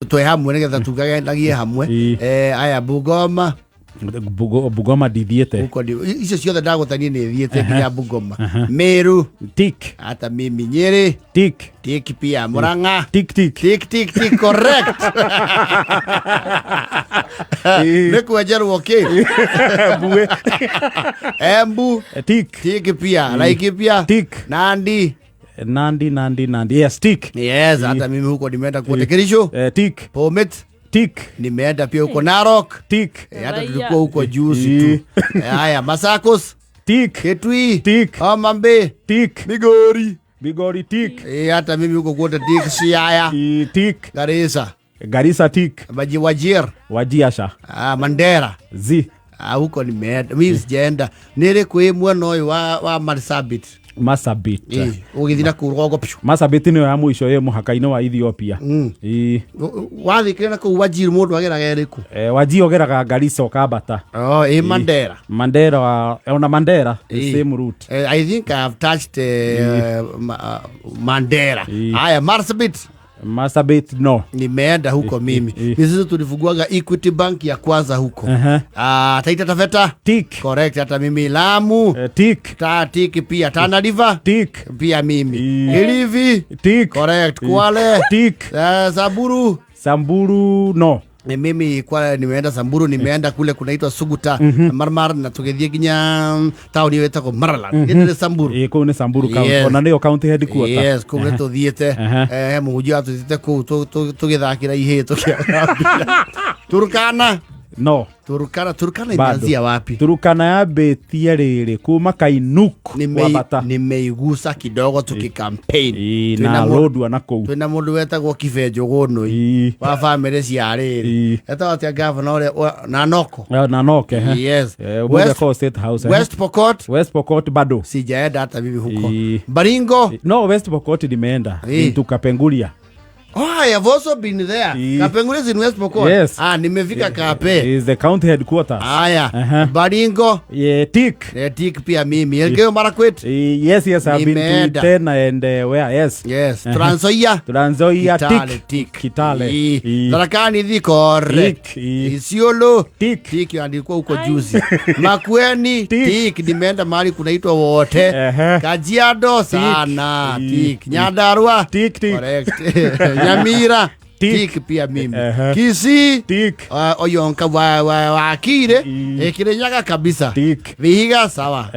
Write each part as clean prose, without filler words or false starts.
Twĩ hamwe nĩgetha tugagenagie hamwe. Aya, Bungoma. Bungoma ndithiĩte. Huko icio ciothe ndagũtanie nĩ thiĩte nginya Bungoma. Meru. Tick. Hata mimi. Nyeri. Tick. Tick pia. Murang'a. Tick tick. Tick tick tick, correct. Nĩ kwenjerwo kĩ. Mbuĩ. Embu. Tick. Tick pia. Laikipia. Tick. Nandi. Nandi, Nandi, Nandi, yes, tick. Yes, hata mimi huko nimeenda kuote. Kericho. Tick. Bomet. Tick. Nimeenda pia huko Narok. Tick. Hata Raia. tulikuwa huko juzi tu. Haya, Machakos. Tick. Kitui. Tick. Homa Bay. Tick. Migori. Migori tick. Hata mimi huko kuote tick. Siaya. Tick. Garissa. Garissa tick. Maji Wajir. Wajiasha. Ah, Mandera. Z. Ah, huko nimeenda. Mimi sijaenda. Nĩrĩ kwĩ mwena ũyũ wa Marsabit. Marsabit. Ũgĩthiĩ na kũu rũgongo piũ. Marsabit nĩyo ya mũico ĩ mũhaka-inĩ wa Ethiopia. Wathiĩ kĩrĩa na kũu Wajir mũndũ ageraga ĩrĩkũ? Wajir ũgeraga Garissa ũkambata. Oh, ĩ Mandera. Mandera, ona Mandera, the same route. I think I have touched Mandera. Haya, Marsabit. Marsabit no. Nimeenda huko mimi. Ni sisi tulifunguaga Equity Bank ya kwanza huko. Ah, Taita Taveta. Tick. Correct, hata mimi Lamu. Tick. Ta tick pia. Tana River. Tick. Pia mimi. Kilifi. Tick. Correct. Kwale. Tick. Samburu. Samburu no. Ni mimi Kwale nimeenda Samburu, nimeenda kule kunaitwa Suguta, Marmar, na tugithie nginya tauni ĩyo ĩtagwo Maralal. Nĩ Samburu. Kũu nĩ Samburu county. Ona nĩyo county headquarter. Yes, kũu nĩ tũthiĩte. Mũhunjia watũthiĩte kũu tũgĩthakĩra ihĩĩ tũkĩaga. Turkana. No. Turkana, Turkana Bado. imeanzia wapi? Turkana yambĩtie rĩrĩ kuma Kainuk kwambata. Nimeigusa kidogo tukicampaign. Na Lodwar na kũu. Twĩna mũndũ wetagwo Kibe Njũgũnũi wa bamĩrĩ cia rĩrĩ. Etagwo atĩa gavana ũrĩa na Noko? Na Noke, eh. Yes. Ũmũthĩ akorwo State House, eh. West Pokot. West Pokot bado. Sijaenda hata mimi huko. Baringo. No, West Pokot nimeenda. Tukapengulia. Oh, I have also been there. Kapenguria is in West Pokot. Yes. Ah, nimefika Kape. Is the county headquarters. Haya. Baringo. Yeah, tick. Yeah, tick pia mimi. Elgeyo Marakwet. Yes, yes, I've been to Nimeenda. Iten and where? Yes. Yes. Trans Nzoia. Trans Nzoia, Kitale, tick. tick. Kitale. Tharaka Nithi, correct. Tick. Isiolo. Tick. Tick, nilikuwa huko juzi. Makueni, tick. Nimeenda mahali kunaitwa wote. Kajiado sana, tick. Nyandarua. Tick, tick. Correct. Nyamira. Tick. Tick pia mimi. Kisii. Tick. Oyonka wa Kire. Kirinyaga kabisa. Tick. Vihiga sawa.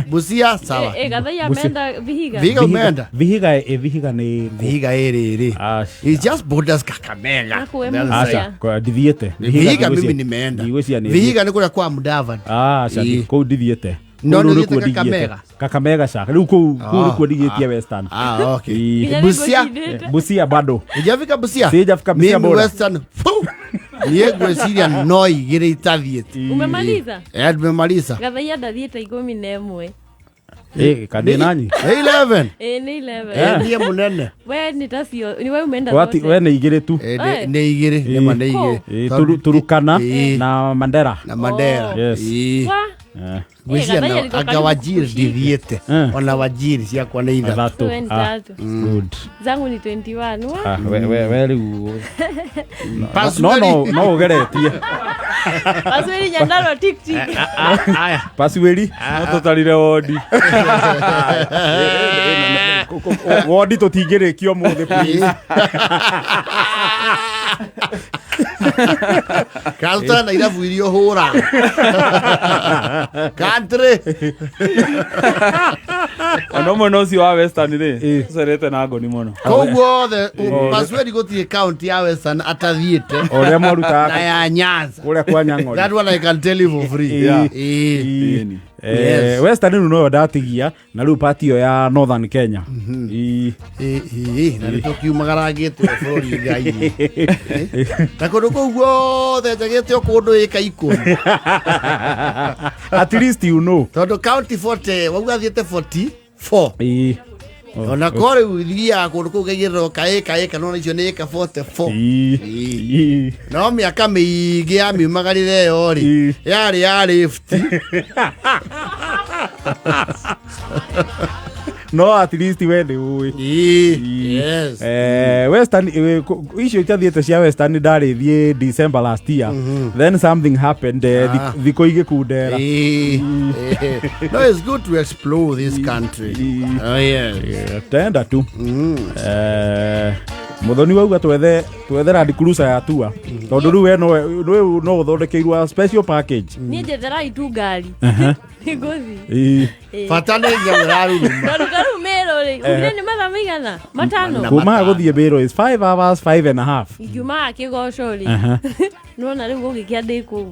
Busia sawa. Gathaiya Busia. ameenda Vihiga. Vihiga umeenda? Vihiga, Vihiga ni Vihiga ĩrĩ ĩrĩ. It's just borders Kakamega. Na kuwe That's Busia. right. Acha, kwa ndithiĩte. Vihiga ngwĩciria- mimi nimeenda. Ndigwĩciria nĩ Vihiga nĩ kũrĩa kwa Mudavadi. Aca, kũu ndithiĩte. No, Kũu rĩu nĩthiĩte nĩkuo ndigĩte. Kakamega. Kakamega ca. Rĩu kũu nĩkuo ndigĩtie Western. Ah, okay. Nginya Busia. nĩngũcindĩte. Busia bado. Hujafika Busia? Sijafika Busia Mimi bora. Western. Fu! Niĩ ngwĩciria no igĩrĩ itathiĩte. Umemaliza? Tumemaliza. Gathaiya ndathiĩte 11. Kandĩ nanyi? 11. Nĩ 11. Niĩ mũnene. We nĩ tacio, ni we umeenda Wati, zote. we nĩ igĩrĩ tu. Nĩ igĩrĩ, nĩma nĩ igĩrĩ. Turukana na Mandera. Na Mandera. Yes. Wa? Ngwĩciria Gathaiya na niko anga karibu Wajir kukushika. ndithiĩte. Ona Wajir ciakwa nĩ ithatũ. Ithatũ. We ni tatu. Good. Zangu ni 21. Wa? We rĩu. Pasweri. No, no, no ũgeretie. Pasweri Nyandarua tick tick. Aya. Pasweri. No tũtarire wodi. Wodi tũtingĩrĩkia ũmũthĩ, please. Kantra na irabu iria ũhũra. Country. Ona mwena ũcio wa Western rĩ, ũcerete na ngoni mũno. Koguo othe Pasweri gũtirĩ county ya Western atathiĩte. O ũrĩa mwarutaga Na ya Nyanza. Kũrĩa kwa Nyang'ori. That one I can tell you for free. Yes. Western rĩu noyo ndatigia na rĩu part ĩyo ya Northern Kenya. Na nĩ tũkiumagarangĩte bũrũri Ngai. Na kũndũ kũu guothe njagĩte o kũndũ ĩka 10. At least you know. Tondũ county 40, wauga thiĩte 44. Ona ko rĩu thiaga kũndũ kũu kaigĩrĩrwo kaĩka ĩka, no icio nĩ ĩka 44. No mĩaka mĩingĩ ya miumagarire ĩyo rĩ, yarĩ ya lift. No at least we nĩ ũĩ. Ĩĩ, yes. Western icio itathiĩte cia Western ndarĩ thiĩ December last year, then something happened, thikũ igĩkundera. Ĩĩ, ĩĩ. No, it's good to explore this country. Oh, yes. Tenda tu. Muthoni wauga twethe Land Cruiser ya tua tondũ rĩu we rĩu no ũthondekeirwo a special package. Niĩ njetherai tu ngari nĩngũthiĩ. Bata nĩ nyamũ ĩraruruma. Tondũ ta rĩu Mĩrũ rĩ, ugire nĩ mathaa maigana 5? Na Kuma 5. gũthiĩ Mĩrũ is 5 hours, 5 and a half. Ingiuma Kĩgoco rĩ, nĩwona rĩu gũgĩkĩa ndĩ kũu.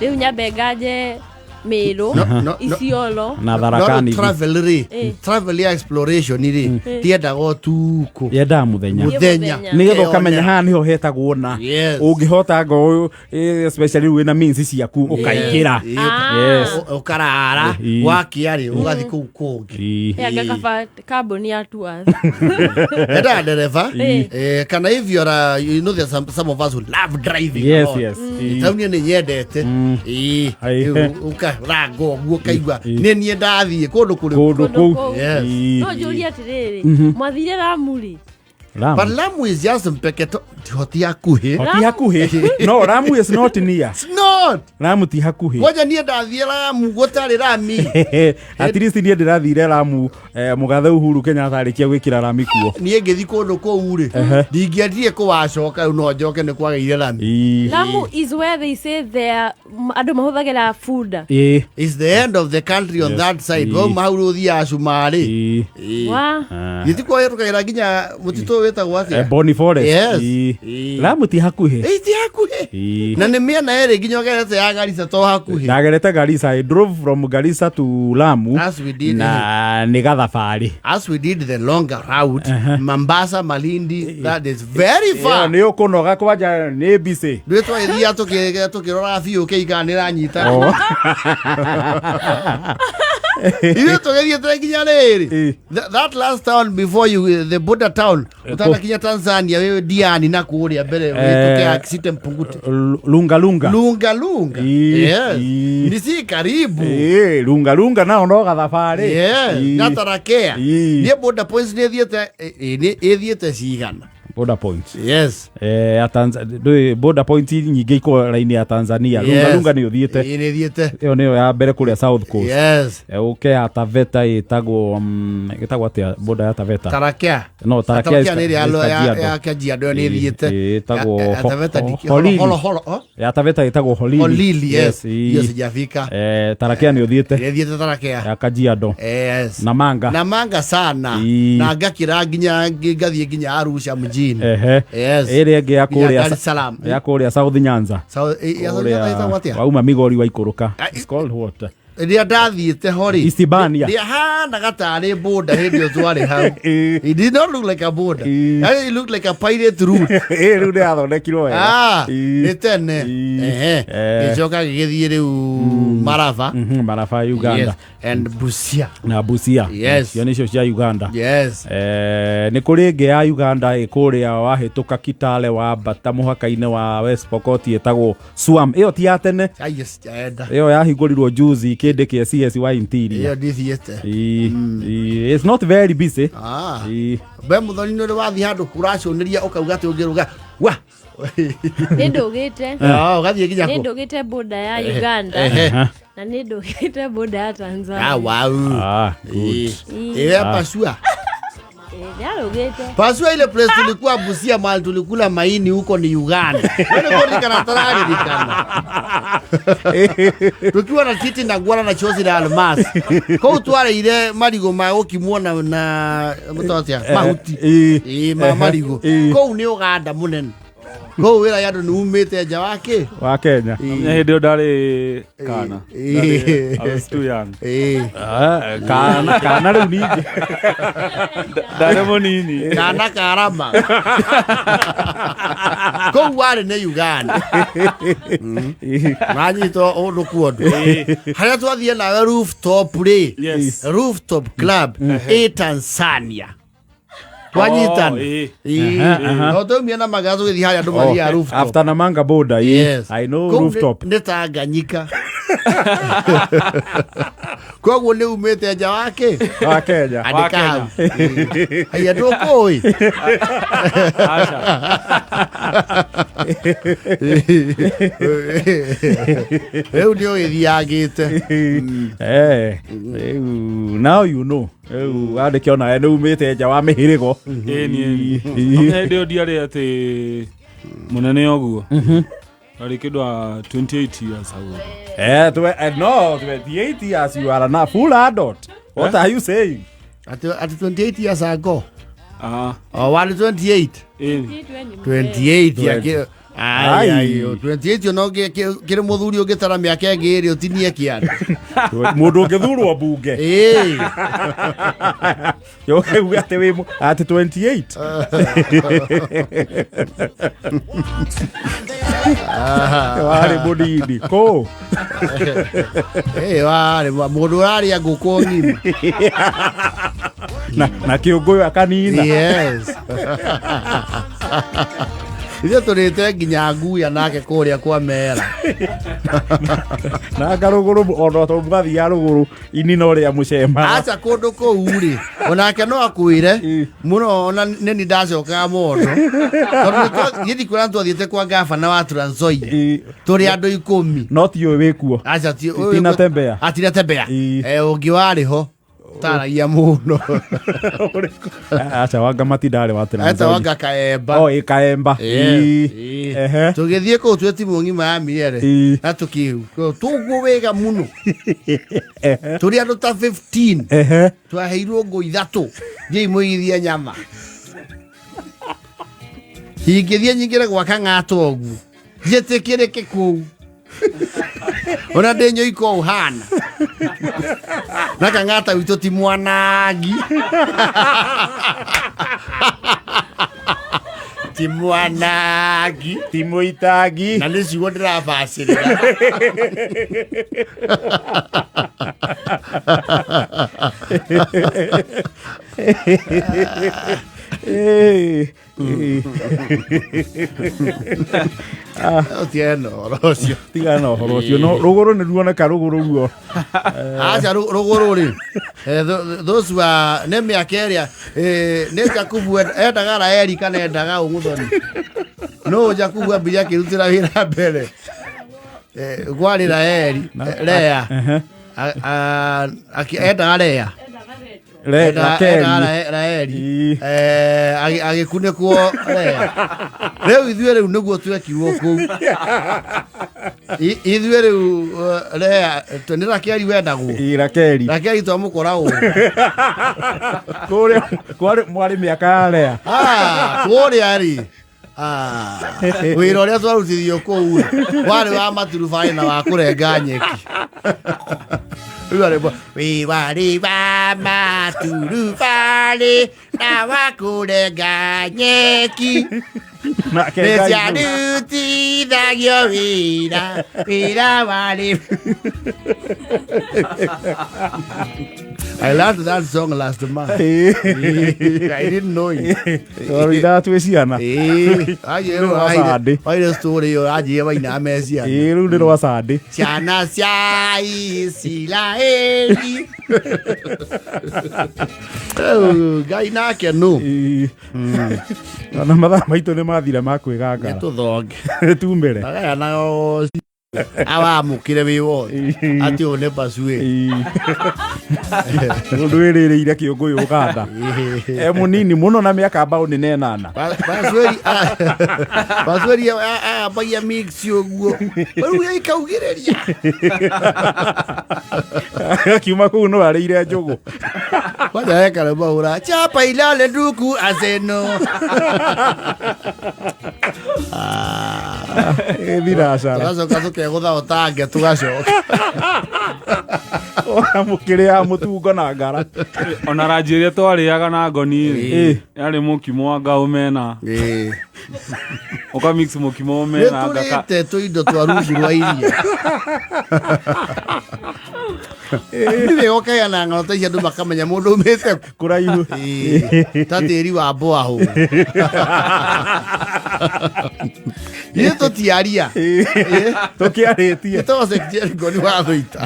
Rĩu nyambe nganje Mĩrũ, No, no, no. Isiolo. Na No, Tharaka Nithi. travel rĩ, Eh. travel ya exploration rĩ, tiendaga ũtukũ. Yendaga mũthenya. Mũthenya. Nĩgetha ũkamenya haha nĩho hetagwo na ũngĩhota ngo especially wĩna means ciaku ũkaingĩra. Yes. Ũkarara wakia rĩ, ũgathiĩ kũu kũngĩ. Anga kaba kambuni ya tours. Endaga ndereba, kana if you're a, you know, there's some of us who love driving a lot. Tauni nĩ nyendete. Rĩu ũkaranga ũguo ũkaigua nĩ niĩ ndathiĩ kũndũ kũrĩ. Kũndũ Kũndũ kũu. kũu. Yes. No njũrie atĩrĩrĩ, mwathire Lamu rĩ? Lamu. But Lamu is just mpeketo hoti hakuhĩ. Ti hakuhĩ, no Lamu is not near. It's not. Lamu ti hakuhĩ. Kwanja niĩ ndathiĩ Lamu gũtarĩ rami. At least niĩ ndĩrathire Lamu, mũgathe Uhuru Kenyatta arĩkia gwĩkĩra rami kuo. Niĩ ngĩthiĩ kũndũ kũu rĩ, ndingĩendire kũwacoka rĩu, no njoke nĩ kwagĩire rami. Lamu is where they say there andũ mahũthagĩra bunda. It's the end of the country on that side. Wauma hau rĩu ũthiaga Cumarĩ. Wa Gĩti kwahĩtũkagĩra nginya mũtitũ wĩtagwo atĩa? Boni Forest. Yes. Lamu ti hakuhĩ. Ĩ, ti hakuhĩ. Na nĩ mĩena ĩrĩ nginya ũgerete ya Garissa to hakuhĩ. Ndagerete Garissa, I drove from Garissa to Lamu. As we did. Na nĩ gathabarĩ. As we did the longer route, Mombasa, Malindi, that is very Ĩyo far. nĩ ũkũnoga kwanja nĩ busy. Ndũĩ twagĩthiaga tũkĩroraga biũ kĩiga nĩ ĩranyita. Ithuĩ tũgĩthiĩte nginya rĩrĩ. That last town before you, the border town, ũtanakinya Tanzania, wĩ Diani na kũrĩa mbere wĩtũke accident Mpunguti. Lunga Lunga. Lunga Lunga. Yes. Ni si karibu. Lunga Lunga nao no gathabarĩ. Yes. Na Tarakea. Niĩ border points nĩ thiĩte nĩ ĩthiĩte cigana. Border points. Yes. Ya ndũĩ border point nyingĩ ikoragwo raini ya Tanzania. Lunga Lunga nĩ ũthiĩte. Ĩĩ, nĩ thiĩte. Ĩyo nĩyo ya mbere kũrĩa South Coast. Yes. Ũke ya Taveta ĩtagwo ĩtagwo atĩa border ya Taveta? Tarakea. No, Tarakea Tarakea nĩ ĩrĩa is Kajiado. ya Kajiado ĩyo nĩ thiĩte. Ĩtagwo Ya Taveta Holili. Holo holo. Oh? Ya Taveta ĩtagwo Holili. Holili, yes. Hiyo sijafika. Tarakea nĩ ũthiĩte. Nĩ thiĩte Tarakea. Ya Kajiado. Yes. Namanga. Namanga sana. Na ngakĩra nginya ngathiĩ nginya Arusha mjini. Yes. Ĩrĩa ĩngĩ ya Nginya kũrĩa Dar es Salaam. Ya kũrĩa South Nyanza. Ya South Nyanza ĩtagwo atĩa? Wauma Migori waikũrũka. Ah, It's called what? Rĩrĩa ndathiĩte ho rĩ, Isibania. rĩahanaga tarĩ border hĩndĩ ĩyo twarĩ hau. It did not look like a border. Yani it looked like a pirate route. Rĩu nĩ yathondekirwo wega. Ah, nĩ tene. Ehe. Gĩcoka gĩgĩthiĩ rĩu Maraba. Maraba Uganda. Yes. And Busia. Na Busia. Yes. Cio nĩcio cia Uganda. Yes. Nĩ kũrĩ ĩngĩ ya Uganda ĩ kũrĩa wahĩtũka Kitale wambata mũhaka-inĩ wa West Pokot ĩtagwo Suam. Ĩyo ti ya tene. Ai, sijaenda. Ĩyo yahingũrirwo juzi kĩndĩ kĩa CS wa Interior. Ĩyo ndithiĩte. It's not very busy. Ah. We Muthoni nĩ ũrĩ wathiĩ handũ ũraconĩria ũkauga atĩ ũngĩrũga wa. Nĩ ndũgĩte. Ah, ũgathiĩ nginya Nĩ kũ? ndũgĩte border ya Uganda. Ehe. Na nĩ ndũgĩte border ya Tanzania. Ah, wow. Ah, good. Ĩyo pasua. Nĩarũgĩte. Pasua ile place tulikuwa Busia mahali tulikula maini huko ni Uganda. Wewe kuririkana tararirikana. Tukiwa na titi na guara na chozi la almasi. Kũu twarĩire marigũ ma gũkimwo na mũtũ atĩa? Mahuti. Ĩĩ, ma marigũ. Kũu nĩ Uganda mũnene. Kũu wĩra ya andũ nĩ umĩte nja wa kĩ? Wa Kenya. Hĩndĩ ĩyo ndarĩ kana. I was too young. Ah, kana rĩu ningĩ. Ndarĩ mũnini. Kana karama. Kũu warĩ nĩ Uganda. Manyitwo ũndũ kuondũ. Harĩa twathiĩ nawe rooftop rĩ. Yes. Rooftop club ĩ Tanzania. Twanyitana. Oh, ĩĩ. Ĩĩ. No twaumire na magari tũgĩthiĩ harĩa andũ mathiaga rooftop. After Namanga border. Yes. I know Kũu rooftop. Nĩ Tanganyika. Koguo nĩ umĩte nja wa kĩ? Wa Kenya. Andĩka hau. Haiya, ndũkũĩ. Aca. Rĩu nĩ ũgĩthiangĩte. Eh, rĩu now you know. Rĩu wandĩke onawe nĩ umĩte nja wa mĩhĩrĩgo. Ĩni, ĩni. Hĩndĩ ĩyo ndiarĩ atĩ mũnene ũguo. Arĩ kĩndũ wa 28 years hau. Eh, no, 28 years you are now full adult. What are you saying? Atĩ 28 years ago. Ah. O warĩ 28. Ĩni. 28 yake. Ai. Ai, ai, 28 no kĩrĩ mũthuri ũngĩtara mĩaka ĩngĩ ĩrĩ ũtinie kĩanda. Mũndũ ũngĩthurwo mbunge. Ĩĩ. Yoke uge atĩ wĩ atĩ 28. Warĩ mũnini. Kũ? Ĩĩ, warĩ mũndũ ũrarĩa ngũkũ ng'ima. Na kĩũngũyũ akanina. Yes. Ithuĩ tũrĩte nginya nguya nake kũrĩa kwa mera. Na ngarũgũrũ ona to mũgathiaga rũgũrũ inina ũrĩa mũcemaga. Aca kũndũ kũu rĩ, onake no akwĩre mũno, ona nĩ ndacokaga mondo. Tondũ gĩthi kwĩra twathiĩte kwa gabana wa Trans Nzoia. Tũrĩ andũ 10. No ti ũyũ wĩkuo. Aca ti Tinatembea. Atinatembea. Ũngĩ warĩ ho. Taragia mũno. Aca wanga matindarĩ wa Trans Eta Nzoia. wanga Kaemba. Oh, ĩ Kaemba. Ehe. Tũgĩthiĩ kũu twĩ timu ng'ima ya Mĩere. Na tũkĩu. Tũguo wega mũno. Tũrĩ andũ ta 15. Twaheirwo ngũ ithatũ. Thiĩi mũigithie nyama. Ingĩthiĩ nyingĩre gwa kang'ata ũguo. Njĩtĩkĩrĩke kũu. Ona ndĩ nyoiko ũhana. Na kang'ata witũ ti mwanangi. Ti mwanangi. Ti mũitangi. Na nĩ ciugo ndĩrabacĩrĩra. Ũtigane na ũhoro ũcio. Tigana na ũhoro ũcio. No rũgũrũ nĩ ruoneka rũgũrũ ruo. Aca rũgũrũ rĩ. Those were nĩ mĩaka ĩrĩa nĩ Jakubu endaga Raeli kana endaga Ũng'uthoni. No Jakubu ambire akĩrutĩra wĩra mbere. Kwarĩ Raeli, Lea. Endaga Lea. Raeli. Agĩkunĩkwo Lea. Rĩu ithuĩ rĩu nĩguo twekirwo kũu. Ithuĩ rĩu Lea, nĩ Rakeli wendagwo. Rakeli. Rakeli twamũkora ũũ. Kũrĩa mwarĩ mĩaka ya Lea. Kũrĩa rĩ. Wĩra ũrĩa twarutithio kũu warĩ wa maturubarĩ na wa kũrenga nyeki. Wĩ warĩ wa maturubarĩ na wa kũrenga nyeki. Nĩ ciarutithagio wĩra, wĩra warĩ. I learned that song last month. I didn't know it. Twarũithaga twĩ ciana. Waire story ĩyo anjie waina me ciana. Rĩu nĩ rwa Sunday. Ciana cia Isiraeli. Ngai nake nũ. Na mathaa maitũ nĩ mathira ma kwĩgangara. Nĩ tũthonge. Tumĩre. Magayanaga awamũkĩre wĩ wothe. Atĩ ũyũ nĩ Basuĩ. Mũndũ wĩrĩrĩire kĩũngũyũ Uganda. E mũnini mũno na mĩaka mbaũni na ĩnana. Basuĩri ambagia mix ũguo. Rĩu ĩkaugĩrĩria. Akiuma kũu no arĩire njũgũ. Kwanza weka rwĩmbo ũra chapa ilale nduku aseno. Thiracara. Tũgacoka tũkegũtha ũtange tũgacoka. Mũkĩrĩa mũtungo na ngara. Ona ranji ĩrĩa twarĩaga na ngoni rĩ, yarĩ mũkimo wa nga omena. Ũka mix mũkimo omena Nĩ tũrĩte tũindo twa rungu rwa iria. Nĩ wega ũkaheana ng'ano ta ici andũ makamenya mũndũ umĩte kũ. Kũraihu. Ĩĩ, ta tĩri wa mbwaũ. Ithuĩ tũtiaria. Tũkĩarĩtie. Ĩtagwo Jericho nĩ wa Thũita.